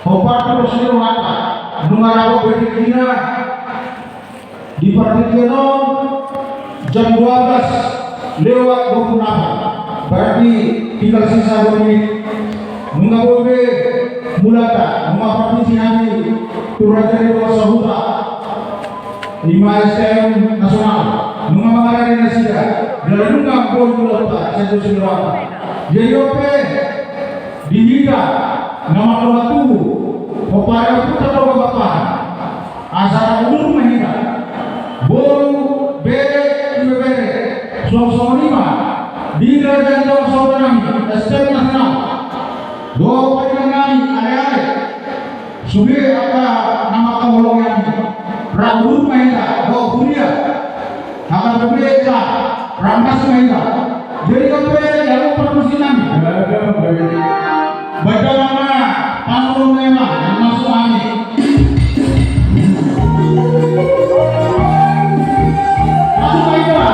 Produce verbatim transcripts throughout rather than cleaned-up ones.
Hombar tu dos ni rohanta, nunga rap be tingkina di partingkian on jam dua belas lewat dua puluh delapan. Berarti tinggal sisa dua menit. Nunga boi be mulanta, nunga parmisi hami tu raja ni dongan sahuta. Ima S T M nasional, nunga mangarade nasida, jala nunga boi mulanta, sian dos ni rohanta. Jadi on pe, di hita na mardongan tubu, pomparan ni ompunta Toga Pakpahan, asa rap udur ma hita, boru, bere, ibebere, suang songon i ma di raja ni dongan sahuta nami, S T M nasional, dohot pariban nami, aleale. Sude angka na mangkaholongi hami, rap udur ma hita dohot huria. Hata pe, rap las ma hita. Jadi on pe, jalo parmusikan. Baen damang ma pangulo ni ema, masuk hami. Masuk ma hita.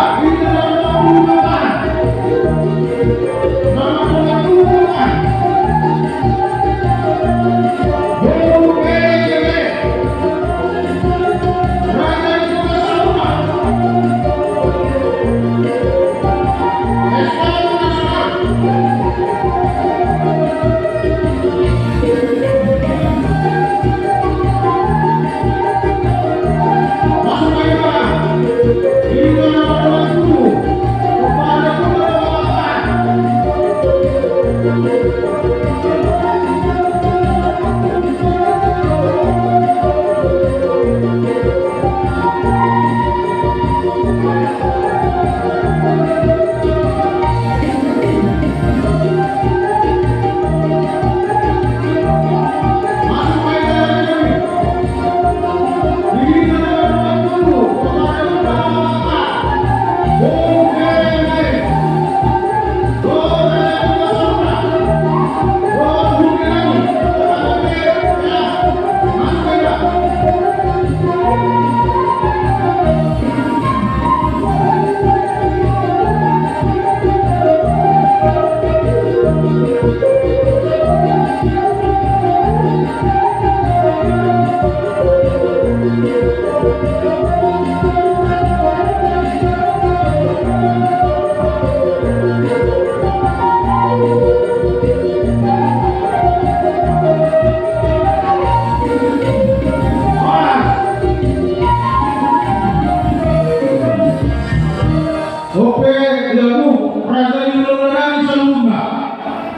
Oke, lalu raja ni hulahula nami saluhutna.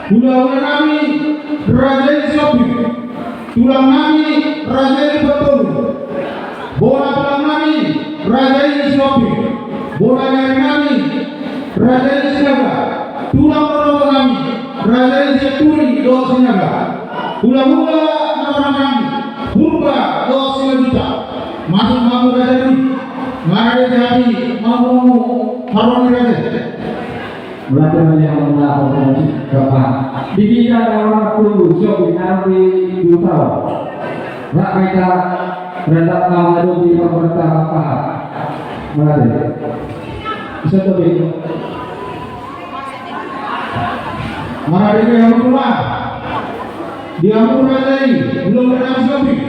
Hulahula nami raja ni Sihombing. Tulang nami raja ni Batoli. Bona tulang nami raja ni Sihombing. Bona ni ari nami raja ni Sinaga. Tulang rorobot nami raja ni Sianturi dohot Sinaga. Hulahula na marhaha nami Purba dohot Simanjuntak. Masuk ma hamu raja i. Marade hami, marade hamu, haroro ni raja. Mauliate ma di hamuna, Bapak. Di hita na martunggu, siop di nami di utara. Rap ma hita, rap ma hita di parmarta Pakpahan. Mauliate. Bisa tu, Bang. Marade ma di hamuna. Di hamu raja i, hulahula nami Sihombing.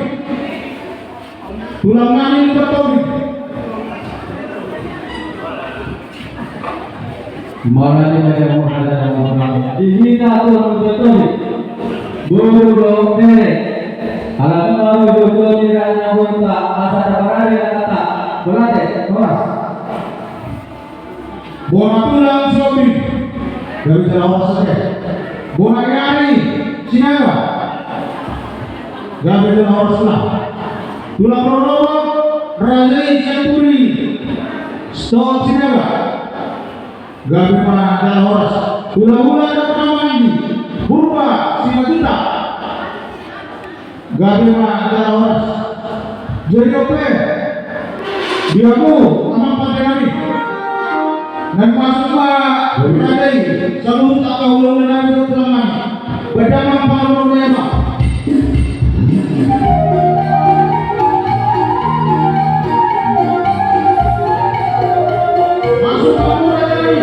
Tulang nami Batoli. Mauliate ma di hamuna, raja ni Batoli. Di hita tulang Batoli. Boru dohot bere. Ala nunga ro di raja ni ompunta, asa taparade angka hata. Mauliate, horas. Bona tulang Sihombing. Gabe jala horas ate. Bona ni ari Sinaga. Gabe jala horas ma. Tulang rorobot raja i Sianturi dohot Sinaga. Gabe ma jala horas. Hulahula na marhaha nami Purba Simanjuntak. Gabe ma jala horas. Jadi oke. Di hamu amang pande nami. Naeng masuk ma raja i saluhut angka hulahula nami dohot tulang nami. Baen damang pangulo ni ema. Masuk ma hamu raja i.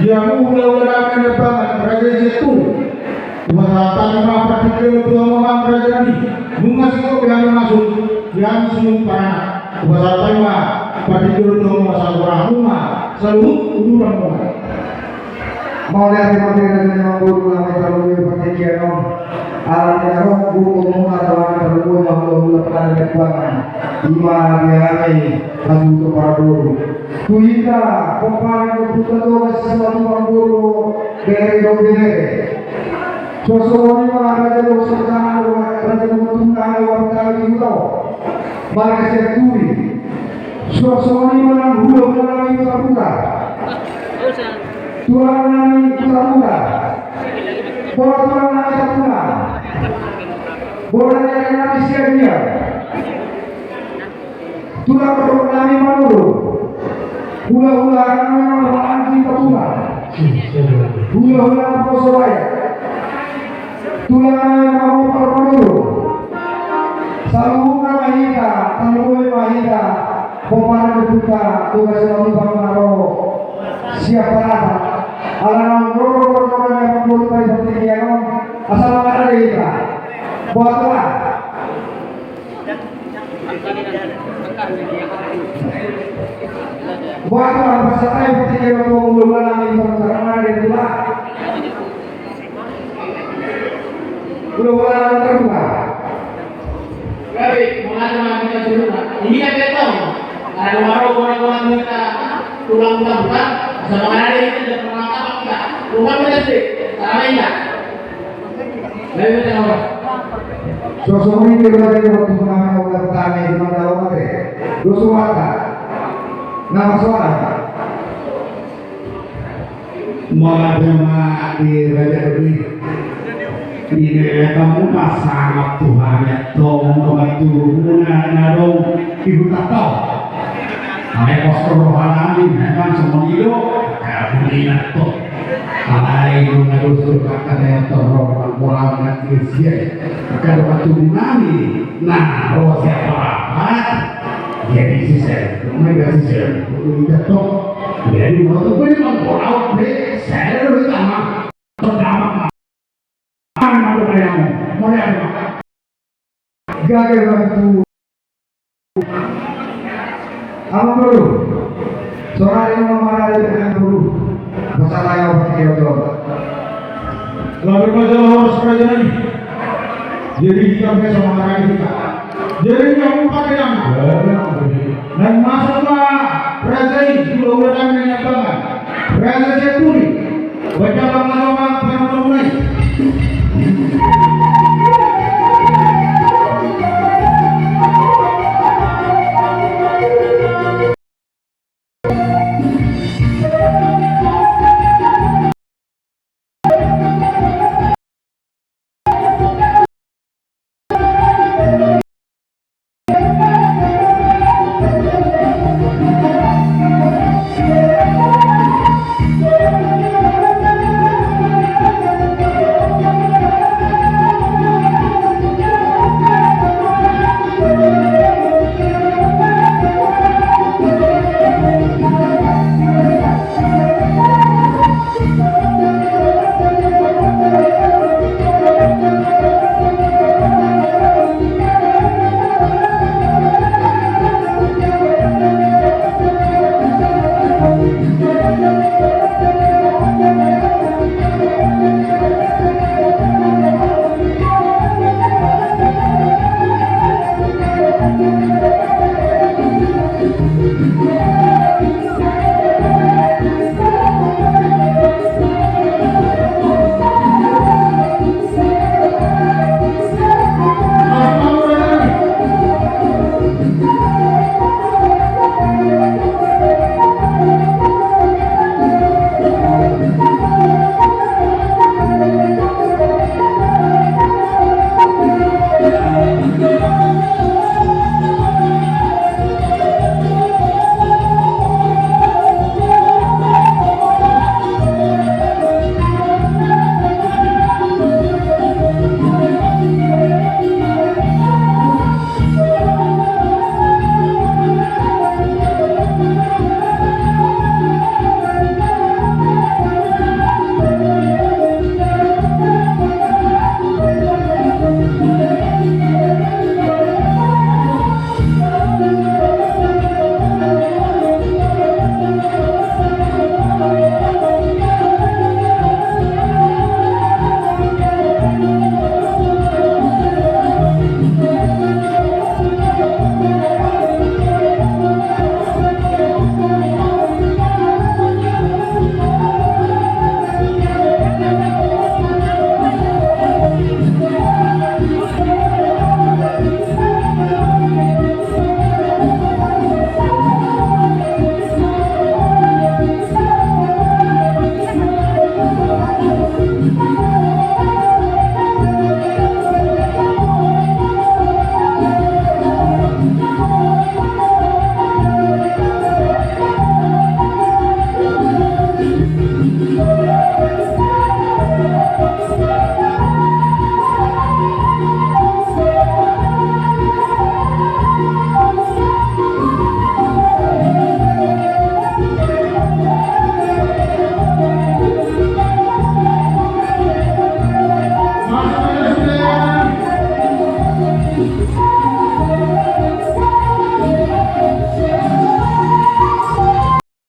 Di hamu hulahula nami na di Ambangan, raja i Sianturi. Hupasahat hami ma partingkian tu hamu amang raja nami. Nunga singkop di hami masuk, di hami singkop paranak. Hupasahat hami ma partingkian tu hamu, asa goarna saluhut uduran muna. Mauliate ma di raja ni amangboru nami, tarlumobi partingkian on. Alani na ro, guru guru muna, tarlumobi ma hulahula na di Ambangan. Ima di hami hasuhuton parboru. Tu hita pomparan ni ompunta Toga Simatupang boru Bere do Bere. Suang songon i ma raja dohot saudara, raja dohot saudara, marga Sianturi. Suang songon i ma nang hulahula nami Hutaurura. Tulang nami Hutaurura. Boru tulang nami Hutaurura. Boru nami Siagian. Tulang boru nami Manurung. Hulahula nami Manurung di Patuha. Hulahula Poso Raya. Tulang nami Manurung. Saluhutna ma hita, tarlumobi ma hita pomparan ni ompunta Toga Simatupang na ro sian Parata. Ala naung ro ro ro ro na mamboru pai partingkian on, asa mangarade hita. Boha tulang. Boha tulang, pasahat hami partingkian on tu hulahula nami Hutaurura, mangarade tulang. Hulahula nami Hutaurura. Gabe, mangarade ma hita saluhutna. Hita pe tong. Ala naung ro gona-gona hita, tulang Hutaurura, asa mangarade hita, asa mangarade hita. Tulang hita. Suang songon i ma di raja ni ompunta Toga Simatupang boru Bere. Dos rohanta. Na marsoara. Mauliate ma di raja dohot di leleng muna, sangap tu hami antong, dongan tubu muna na adong di huta on. Alai pos roha nami memang songon i do, karbulina to. Alai nunga dos do angka na antong ro mangkorang na Kristen. Angka dongan tubu nami na ro sian Parapat. Jadi sisel, nunga sisel, nunga to. Jadi molo tu pe mangkorang pe, sisel do tama. Pertama. Gabe ma tu amangboru. Sonari ma marade amangboru. Masalah yang penting ya, Bro. Lalu masalah horas kerajaan ini. Jadi kita bisa mengarahkan kita. Jadi yang empat yang. Naeng masuk ma raja i, hulahula nami na di Ambangan. Raja Sianturi. Baca ma amang panonton mulai.